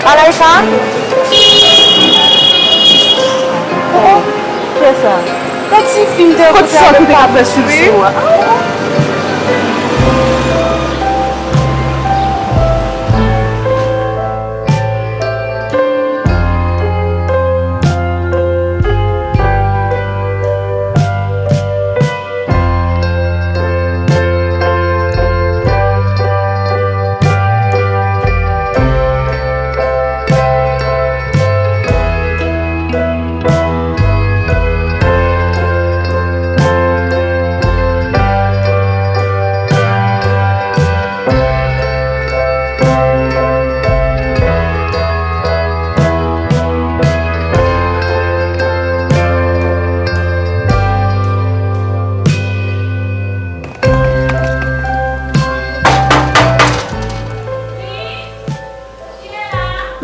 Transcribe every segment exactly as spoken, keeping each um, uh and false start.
Malaika? Oh, kiyès sa? Kot tifi m te... Kot sa ki te ka fè sou l sou a?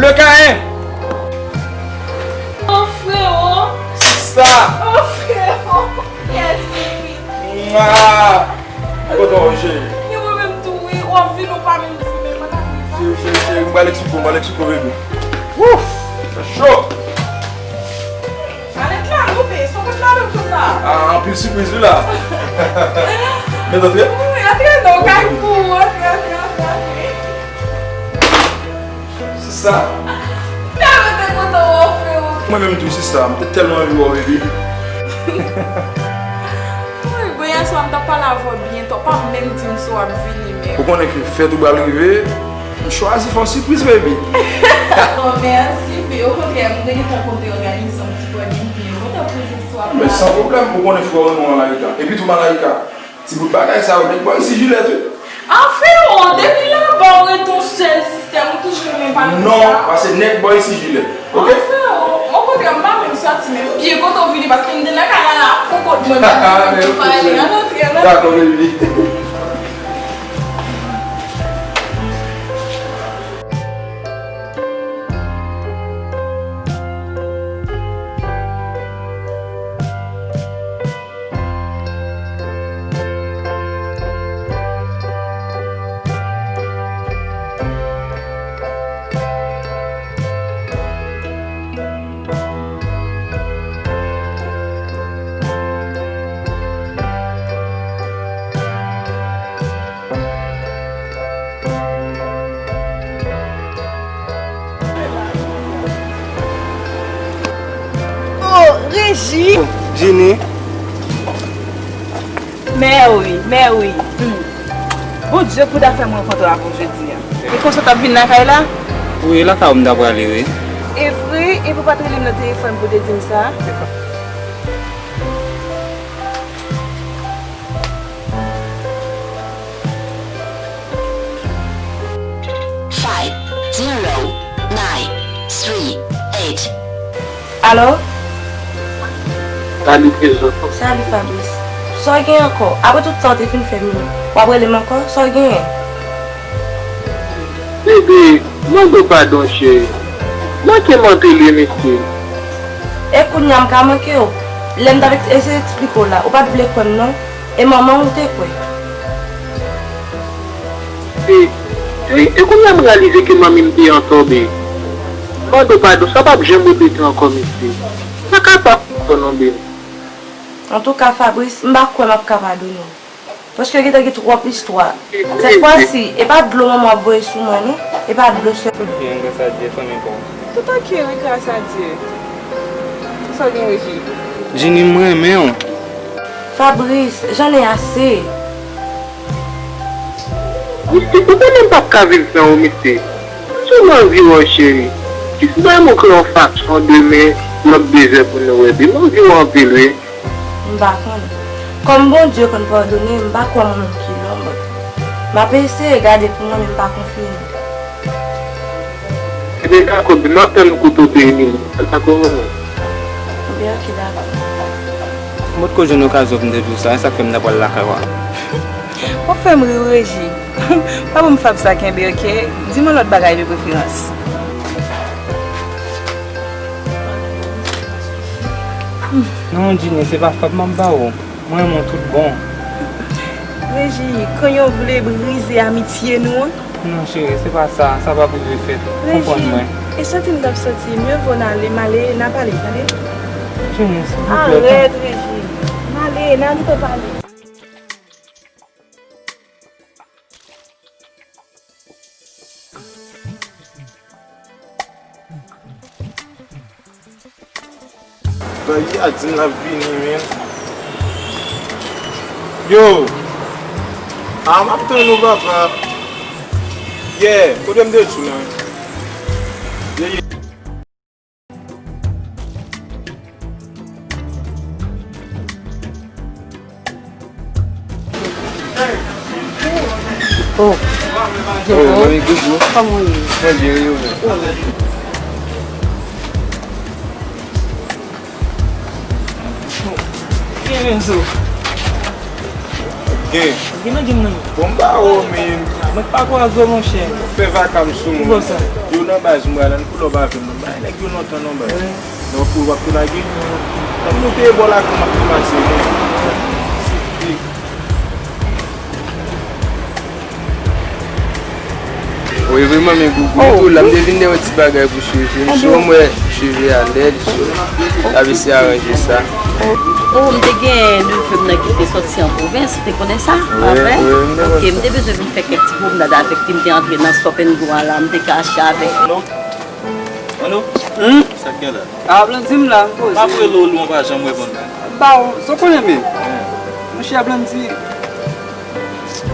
Le Caïn! Oh, freo! Sa! Oh, freo! Kèl sipriz! Mwa! Kote w, cheri? Gen mwen menm tou, wi. W ap vin, ou pa menm di, men mwen ap vin. Cheri, cheri, cheri, m pral eksplike w, m pral eksplike w, bebe. Wouf! Fè cho! Alèt la, nou peye, se w konn lave m konsa. Ah, anpil sipriz, wi, la. Men antre. Wi, antre non, kay pou ou, antre, antre, antre, antre. Sista. Tèlman te kontan wè w, freo. Mwen menm tou, sista, m te tèlman anvi wè w, baby. Wi, bon, yèswa, m t ap pale avè w byen, ou pa menm di m si w ap vini menm. Ou konnen ke fèt ou pral rive, m chwazi fè yon sipriz, baby. Oh, mèsi, wi. Okontrè, m te gentan konte òganize yon ti bòding, wi. Ou kontan pou jis w ap la. Men san pwoblèm, ou konnen frè nou Malaika. Epi tou Malaika, ti bout bagay sa yo, nèg bò isi jilèt, wi. Ah, freo, depi laba w ret yon sèl sistèm, ou toujou renmen pale de sa. Non, paske nèg bò isi jilèt. Oke? Ah, freo, okontrè, m pa menm sòti, men m byen kontan w vini, paske m te nan kay la, la, fon kot mwen, m pa menm pale, ann antre, ann antre. Dakò, baby. Oh, Reji! Jini. Mèwi, mèwi. Hmm. Bondye pou ta fè m rankontre avè w jodi a. E konsa w t ap vin lakay la? Wi, lakay ou m ta prale, wi. E vre? Epi w pa t rele m nan telefòn pou w te di m sa? Five zero nine three eight. Alo? Salut, Trezò. Salut, Fabrice. Sa w gen ankò? Apre tout sa w te fin fè m yo, w ap rele m ankò? Sa w genyen? Bebe, mande w padon, cheri. Manke m anpil, wi, mesye. E kounye a m ka manke w? Lè m t ap eseye eksplike w la, ou pa t vle kwè m, non? E manman w ou te kwè? E, e, e kounye a m reyalize ke manmi m te antò, bebe. Mande w padon, sa p ap janm repete ankò, mesye. M pa kapab ankò non, bebe. Antouka, Fabrice, m pa kwè m ap ka padone w. Paske gentan gen twòp istwa. Sèt fwa si, e pa dlo manman w ap voye sou mwen, non. E pa dlo sèl. Tout byen, gras a Dye, fanmi pa w. Tout ok, wi, gras a Dye. Sa w gen, Reji? Jini, m renmen w. Fabrice, j'en ai assez. Misye, ou konnen m p ap ka viv san ou, misye. Si w anvi wè w, cheri, jis bay m yon fason demen, lòt de zè pou nou wè, bebe. M anvi wè w anpil, wi. M pa konnen. Kòm Bondye konn padone, m pa kwè m yon moun ki lòt. M ap eseye gade pou mwen, men m pa konfime. Ebyen, dakò, m ap tann kote w te ye. Dakò, manman. Ebyen, ok, dakò. M potko jwenn okazyon pou m te di w sa, e sa k fè m ta pral lakay ou a. W ap fè m ri, wi, Reji. Pa ban m fab sa kenbe, ok? Di m yon lòt bagay de preferans. Non, Jini, se pa fab m ap ba w. Mwen renmen w tout bon. Reji, kanyon vle brize amitye nou an. Non, cheri, se pa sa. Sa p ap rive fèt. Konprann mwen. Rejin, e santi m t ap santi, mye vo n ale, m ale, n a pale, tande? Cheri, silvouplè. Arèt, Rejin. M ale, n a gentan pale. Bagay a di n l ap vini, men. Yo! A, m ap tann ou, papa. Yeah, kote m te di w lan? Yeah, yeah. Oh, Jero, manmi Gougou. Kòman w ye? Mwen byen, e ou menm? Gen Renzo. Gen. Gen nan gen nan. Bon, m pa wè w, men. Mwen pa kwaze w, monchè. Fè vaka m sou mwen. Ki bò sa? Yo nan baz mwen la, n pull up avè m. Bay nèg yo lontan non, bay. Wi. Donk, ou w ap tou lage. Donk, nou te bò lakay m ap pase, men. Wi, wi, manmi Gougou, m tou la, m te vin wè ti bagay pou cheve. M sou m wè cheve a lèd, so, m ap eseye aranje sa. Oh, m te gen neve m nan ki te sòti an pwovens, ou te konnen sa? Wi, wi, m te konnen. Ok, m te bezwen vin fè kèk ti pwomnad avèk li, m te antre nan Stop and Go a la, m te ka achte avèk li. Mano? Hmm? Sa k gen la? A, Blandy, m la, m poze. M ap rele w, ou pa janm reponn mwen. M ba w, sa w konnen, men. Monchè Blandy,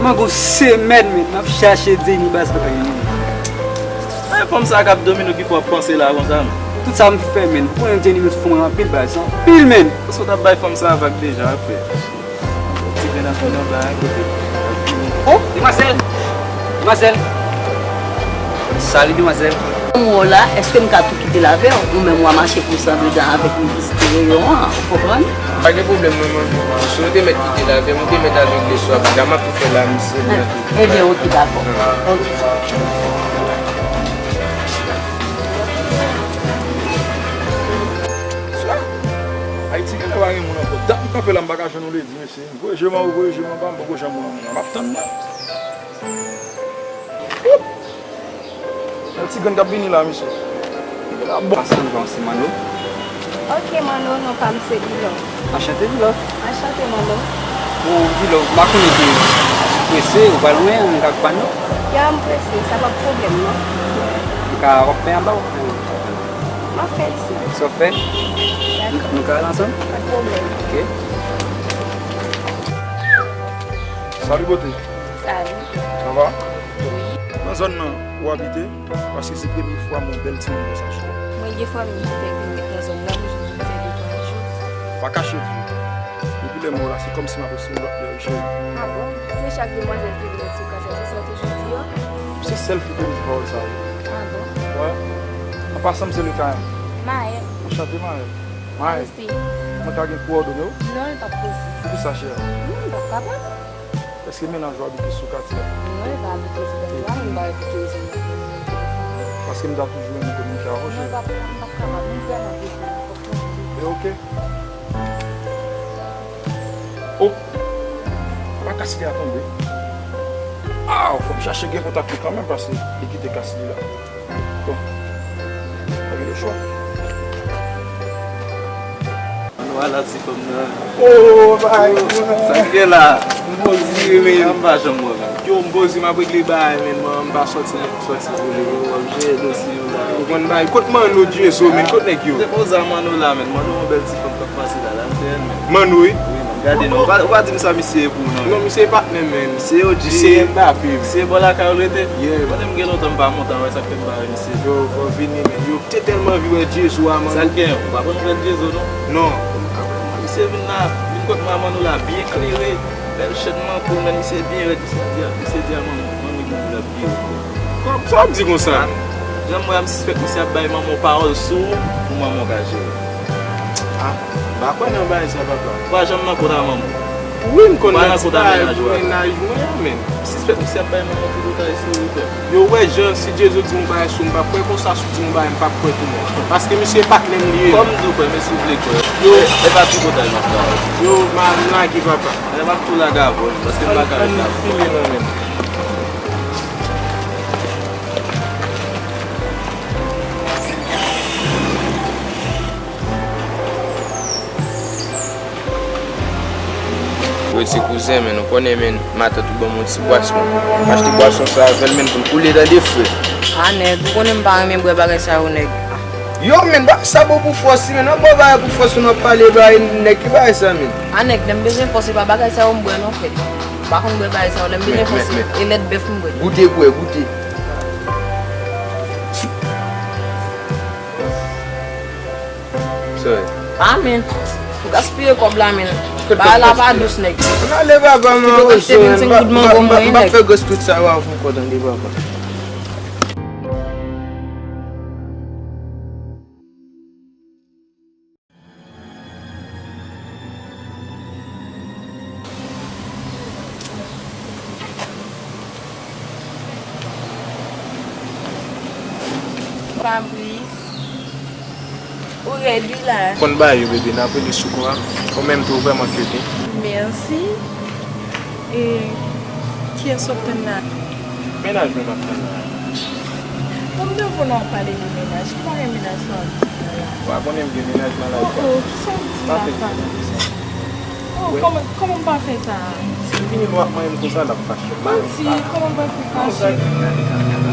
mwen gon semèn, men, m ap chache Jenny baz pa ka genyen. Men fanm sa k ap domine w ki fè w ap panse la konsa, men. Tout sa m fè, men. Ou konnen Jenny, men, fè mwen anpil baz, anpil, men. Paske w t ap bay fanm sa vag deja, frè. Ti grenn ap vin anba a kote. Oh, demwazèl! Demwazèl! Salut, demwazèl! Mwen la, èske m ka tou kite l avè w? Ou menm w a mache konsa andedan avèk minis reyon an, ou konprann? Pa gen pwoblèm, non, manmi. Si w te mèt kite l avè m, ou te mèt al regle sou a, bagay m ap tou fè la, misye. Ebyen, ok, dakò. Ok. Ayiti genlè pa gen moun ankò. Dat m kanpe la, m pa ka jwenn yon ledi, mesye. Voye je m anwo, voye je m anba, m poko janm wè moun. M ap tann mwen. Yon ti grenn k ap vini la, mesye. Bon. Paske m panse Mano. Ok, Mano, non pa m se Bilò. Anchante, Bilò. Anchante, Mano. Bon, Bilò, m pa konnen si w prese, ou pa lwen, m ka ak Mano. Ya, m prese, sa pa pwoblèm, non. M ka, w ap fè anba, w ap fè anba. M ap fè l isi. Sa w fè? Dakò. Nou ka al ansanm? Pa pwoblèm. Ok. Salut, beauté. Salut. Ça va? Oui. Nan zòn nan ou abite? Paske se premye fwa m wè yon bèl timoun konsa sou ou. Mwen gen fanmi ki fèk vin ret nan zòn nan, m jis vin fè de twa jou. Pa kache di w. Depi lè m wè w la, se kòmsi m ap resevwa lòt lè, cheri. Ah bon? Se chak demwazèl ki vin ret sou kaz la, se sa w toujou di yo? Se sèl fi ke m di pawòl sa yo. Ah bon? Wè. An pasan, m se Lekayan. Maël. Anchante, Maël. Maël. Mèsi. Mwen ka gen kowòdone w? Non, li p ap posib. Poukisa, cheri? Non, m p ap kapab. Èske mennaj ou abite sou katye a? Non, li pa abite sou katye a, m pa abite sou katye a. Paske m ta toujou renmen kominike avè w, cheri. Non, m p ap, m p ap kapab. M vrèman prese, m fòk mwen. E oke. Oh! Pa kas li a tonbe. Ah, fò m chache gen kontak li kanmenm, paske li kite kas li la. Bon. Pa gen lechwa. Mano, ala ti fanm nan. Oh, bay. Sa k gen la? M poze, men. M pa janm wè, men. Yo, m poze, m ap regle bagay, men. Mwen, m pa sòti, sòti pou li. Yo, m ap jere dosye yo la. Ou konn bagay. Kot Mano, Djezo, men? Kot nèg yo? Depoze a Mano la, men. Mano, yon bèl ti fanm k ap pase la, la, m te renmen. Mano, wi. Wi, men. Gade, non. Ou pa, ou pa di m sa misye ye pou ou, non, men. Non, misye e patnè m, men. Misye O G. Misye Mbappé. Misye bò lakay ou l rete? Yeah. Mwen menm gen lontan m pa monte, wè sa k fè m pa wè misye. Yo, fò vini, men. Yo, m te tèlman anvi wè Djezo a, Mano. Sa k gen? Ou pa pran nouvèl Djezo, non? Non. Misye vin la, vin kot manman nou la, byen klere, bèl chèn manto, men misye byen rèd, misye di, misye di a manman, manmi Gougou l ap byen. Kòm, sa w ap di konsa? Jan m wè a, m sispèk misye ap bay manman w pawòl sou ou, pou manman w ka jere. Ah, m pa kwè nan bagay sa, papa. Ou pa janm nan kot a manman w? Wi, m konn nan ti bagay pou mennaj mwen an, men. M sispèk misye ap bay manman w tripotay sou ou, frè. Yo, wè jan si Djezo di m yon bagay sou ou, m p ap kwè, konsa si w di m yon bagay, m p ap kwè tou, men. Paske misye e patnè m li ye. Kòm m di w, frè, men si w vle kwè. Yo. E, e pa tripotay m ap travay. Yo, m a, m lage, papa. Men m ap tou lage avè w, paske m pa ka ret la. Ann, ann file nan men m. Yo ti kouzen, men ou konnen, men matant ou ban m yon ti bwasyon. M achte bwasyon sa avè l, men pou l koule tande frè. A nèg, ou konnen m pa renmen bwè bagay sa yo, nèg. Yo, men ba, sa bon pou fòs, men nan bwè bagay pou fòs, ou nan pale bagay, nèg ki bagay sa, men. A nèg, lè m bezwen fòs, se pa bagay sa yo m bwè non, frè. M pa konn bwè bagay sa yo, lè m bezwen fòs, se lèt bèf m bwè. Goute pou wè, goute. Sorry. A, men. Ou gaspiye kòb la, men. Bagay la pa dous, nèg. Ann ale, papa, man. Ou te achte vennsenk goud mango mwen, nèg. M ap fè gòs tout sa yo avè w ankò, tande, papa. Fabrice, ou rèd wi la. Konn ba yo, bebe, n ap rele sou kò a. Ou menm tou, ou vrèman cute, wi. Mèsi. E kiyès w ap tann la? Mennaj mwen m ap tann la. Bon, m te voye w pale de mennaj. Ki bagay mennaj sa w ap di la? Ou pa konnen m gen mennaj, malaj. Oh, oh, kisa w di la, Fabrice? Oh, kòman, kòman m pa fè sa? Si l vini, nou ap manyen m konsa, l ap fache. Manti, kòman m pa fè fache?